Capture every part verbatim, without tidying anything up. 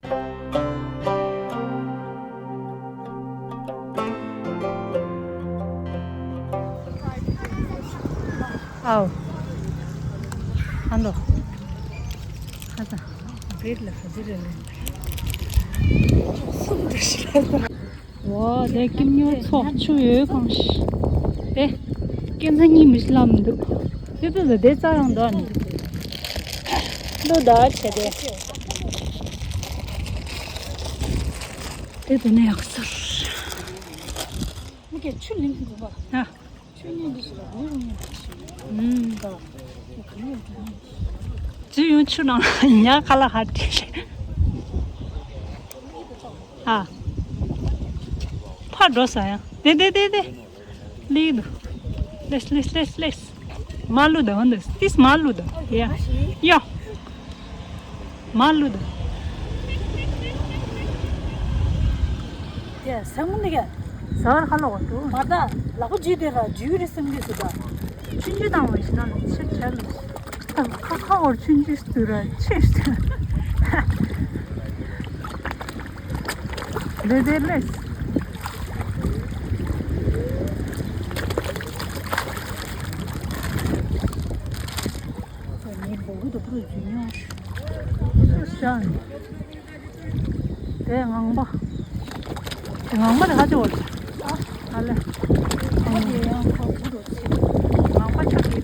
ཨའོ། ཨ་ནོ། ཁ་ཚ། བེད་ལ་ཁ་ཚ་རེད་ལེ། སུམ་འདྲ་ཞིག་ལ། ཝ། དེ་སྐྱིད་ཉོ་ཚོགས་ཆུ་ཡོད་གང་ཞིག་དེ་སྐྱིད་ཚ་གཉིས་མི་ཤི་ལམ་འདུག་དེ་དུ་ལ་དེ་རྩ་ཡང་འདོན། ལོ་ཟླ་བྱས་ཏེ། དེ་དུ་ནས་ཡག་ཟེར། མི་སྐད་ཆུ་ལིང་གི་གོ་བ། ཨ། ཆུ་ཉིན་འདི་ཞིག་ལ་འོང་ཉིན་འདི་ཞིག་ཨུམ། ད་གང་ཡོད་ཀྱི་ཉིན། ཅི་ཡོང་ཆུ་ནང་ཉ་ཁ་ལ་ཧ་ཏི་ཤེ། ཨ། ཕར་འགྲོ་ས་ཡང་། དེ་དེ་དེ་དེ། ལི་དུ། ལེས་ལེས་ལེས་ལེས། མ་ལུ་དང་འདི་ཏིས་མ་ལུ་དང་། ཡ། ཡ། མ་ལུ་དང་། ཡ་ས་མུ་ནི་ག་ས་བར་ཧ་ལོ་བ་འདུག་མ་ད་ལག་པ་ཇུས་དེ་ར་ཇུས་རེ་སེམས་ཀྱི་སུ་ད། ཆུན་ཆུ་དང་བ་ཤི་ན་ལ་ཆེ་ཁྲལ་ལ། ཁ་ཁ་བར་ཆུན་ཆུ་སུ་ར་ཆེ་ཤ། དེ་དེ་ལེས། ངའི་འབོག་གི་དུ་པུ་རུ་ཇུས་ཉོ་ཤ། དེ་ངང་པ། དེ་ངང་པ་དེ་ཧ་ཅི་འོར། ཨ་ལེ། ཨ་དེ་ཡང་ཁོ་བུ་རུ་ཆེ། ངང་པ་ཆགས་ཀྱི།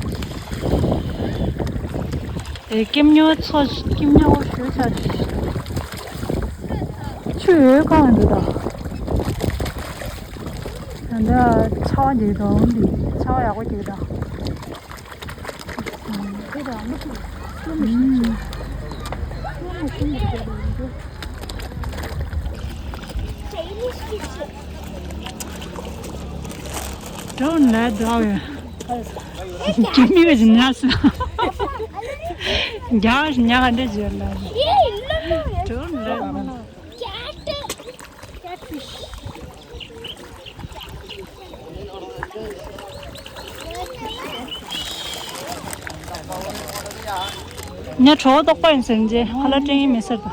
དེ་སྐྱིད་ཉོ་ཚོ་སྐྱིད་ཉོ་ཞུ་ཆ་ཆུ་ཡོད་གང་འདུག་ད། ད་ལྟ་ཆར་པ་འདི་དང་འདི་ཆར་པ་ཡག་པོ་འདུག་ད། Don't let go. Give me the nuts. Don't let go. ཉ་གྲོགས་ཏོག་པ་ཡིན་ཟེར་ནས་ཁ་ལག་སྤྲད་ཡིན་མེད་ཟེར་དང་།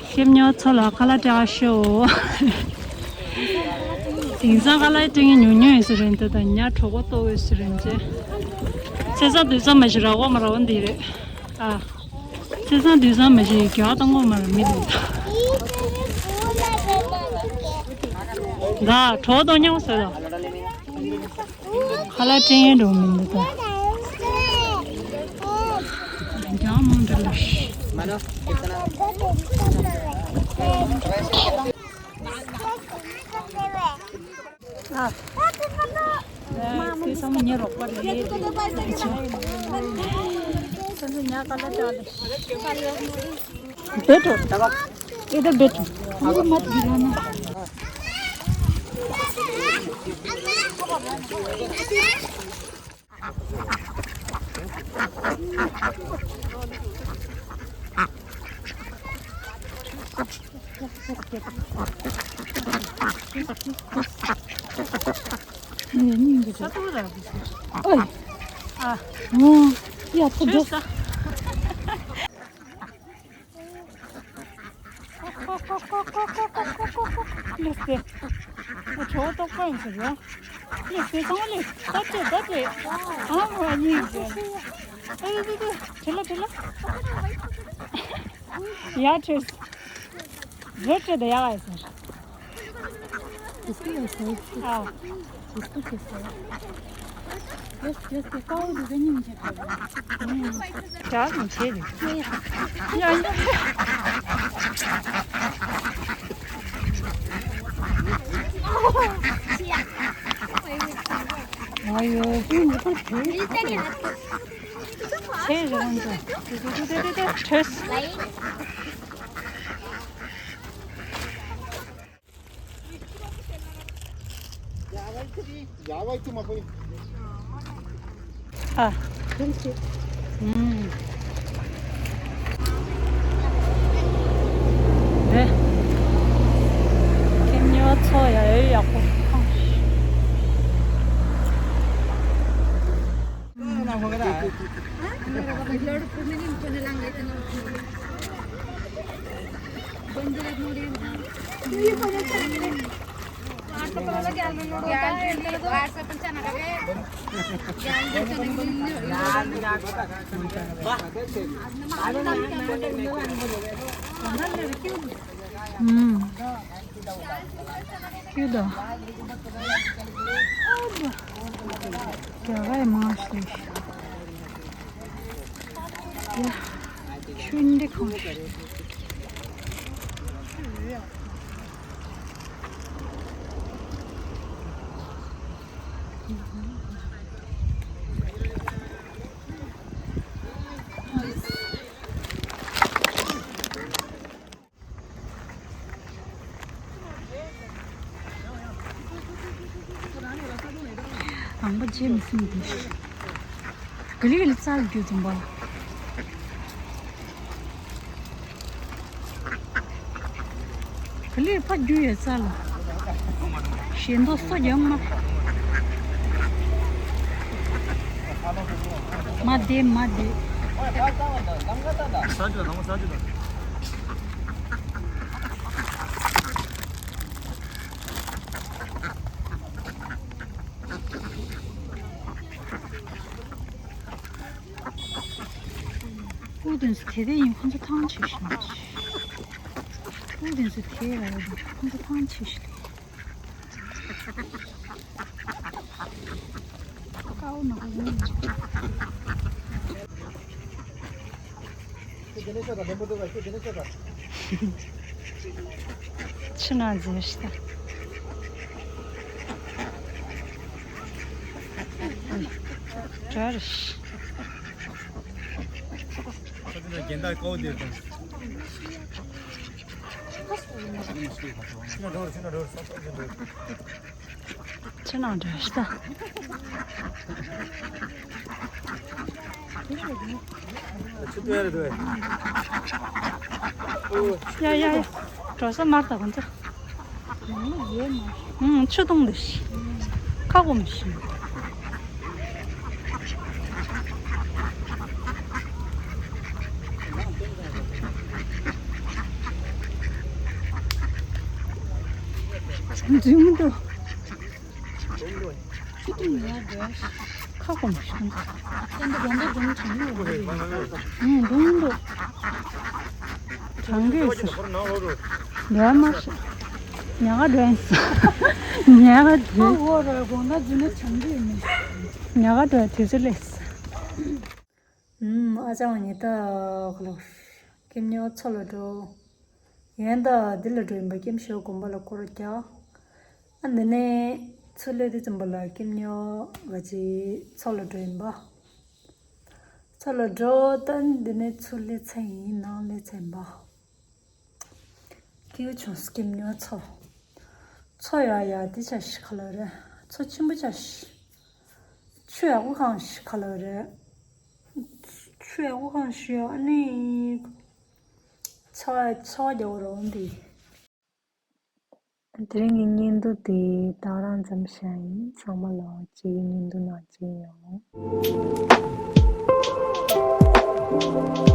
ཁྱེད་ཉོ་ཚོ་ལ་ཁ་ལག་སྤྲད་ཤོག་དེང་སང་ཁ་ལག་སྤྲད་ཉོ་ཉོ་ཡིན་ཟེར་རེད་འདུག་ད་ཉ་གྲོགས་པོ་ཏོག་ཡོད་ཟེར་རེད་ཅེ། ཚེ་ས་དུས་ས་མ་ཞིག་ར་བོ་མ་ར་བོ་འདི་རེད། ཨ། ཚེ་སང་དུས་སང་མ་ཤེས་རྒྱག་དང་ངོ་མར་མི་འདུག་ད་གྲོགས་དང་མཉམ་ཟེར་ལ། ཁ་ལག་སྤྲད་ཡས་འགྲོ་མི་འདུག་ད། རྒྱག་མོ་འདྲ་ལ། ཨ། ཨ། ཁྱེད་ཚང་མ་ཉེ་རོགས་པ་རེད། ཁྱེད་ཚོ་ཉ་ག་ལ་འདྲ་ལ། བེ་ཏྲོ། ཨེ་ད་བེ་ཏྲོ། ཨ་མ་དེ་ར་ན། ཨོའི། ཨ། ཨོ། ཡ་ཐུབ་རྒྱུ། ལེས་ཏེ། ཨ་ཁྲོ་བོ་ཏོག་པ་ཡིན་ཟེར་ཡ། ལེས་ཏེ་ཚང་མ་ལེས། ད་ལྟོས་ད་ལྟོས། ཨ་མ་གཉིས་ཟེར། ཨ་ལེ་ལེ་ལེ། བྲེལ་ལ་བྲེལ་ལ། ཡ་བྲེལ། རེད་བྲེལ་ད་ཡ་ག་ཡ་ཟེར། ཨ། ཨ། ཨུམ། རེད། ཁྱེད་ཉོ་ཚོ་ཡ་ཡོད་ཡག་པོ། ཨ། ཨུམ། ཁྱོད་དང་། རྒྱ་གར་མང་ཤོས། ཡ། ཆུ་འདི་གང་ཤེས། ཨང་པ་རྗེས་མི་སྲིད་དེ། ག་ལེ་ག་ལེ་རྩ་ལ་རྒྱུ་འཛོམས་པ། ག་ལེ་ཕ་རྒྱུ་ཡོད་རྩ་ལ། ཞེ་མདོག་སོ་རྒྱང་མ། མ་བདེ་མ་བདེ། ས་རྒྱུ་དང་ས་རྒྱུ་དང་། སྐུ་དུས་སུ་དེ་དེ་ཡིན། ཁོ་ཚོ་ཐང་ཆད་ཤི་ན། སྐུ་དུས་སུ་དེ་ཡ་ཁོ་ཚོ་ཐང་ཆད་ཤི། ཀའོ་ན་ཧོ་ཡིན། ཕྱི་ནང་འཛུལ་ཤི་ད། གྲར་ཤི། རྒན་བདག་ཀའོ་དེ་དང་། ཕྱི་ནང་འགྲོ་ཤི་ད། ཡ་ཡ་ཡ། འགྲོ་ས་མར་ད་གོ་འདི། ཨུམ། ཆུ་དུང་འདི་ཤི། ཁ་སྐོམ་ཤི། འཛུལ་མི་འགྲོ། ཁ་སྐོམ་ཤི། ཨུམ། འགྲོ་མི་འགྲོ། གྲང་གི་ཟེར། འགྲོ་མ་ཤི། ཉག་ག་འགྲོ་ཡིན་ཟེར། ཉག་ག་འགྲོ། ཉག་ག་འགྲོ་དུས་ཚོད་སླེབས། ཨུམ། ཨ་ཅག་ཉི་ད་ཁ་ལོ། ཀེམ་ཉོ་མཚོ་ལ་འགྲོ། ཡོན་བདག་འདི་ལ་འགྲོ་ཡིན་པ། ཀེམ་ཞོ་དགོན་པ་ལ་སྐོར་རྒྱག། ཨ་འདི་ནས་ཚུར་སླེབས་དུས་ཙམ་པ་ལ་ཀེམ་ཉོ་ག་ཅི་མཚོ་ལ་འགྲོ་ཡིན་པ། མཚོ་ལ་འགྲོ། ད་འདི་ནས་ཚུར་སླེབས་ཚར་ཡིན། ནང་སླེབས་ཚར་ཡིན་པ། སྐྱིད་པོ་བྱུང་། ཀེམ་ཉོ་མཚོ། མཚོ་ཡ་ཡ་འདི་ཆ་ཤི་ཁ་ལ་རེད། མཚོ་ཆེན་པོ་ཆ་ཤི། ཆུ་ཡག་པོ་གང་ཤི་ཁ་ལ་རེད། ཆུ་ཡག་པོ་གང་ཤི་ཡོད། ཨ་ནི། ཚ་བ་ཚ་བ་རྒྱག་པ་རོ་འདི། དེ་རིང་གི་བརྙན་ཐུང་དེ་ད་ག་རང་ཙམ་བཞག་ཡིན། ཚང་མ་ལ་གཅིག་གི་བརྙན་ཐུང་ནང་མཇལ་ཡོང་།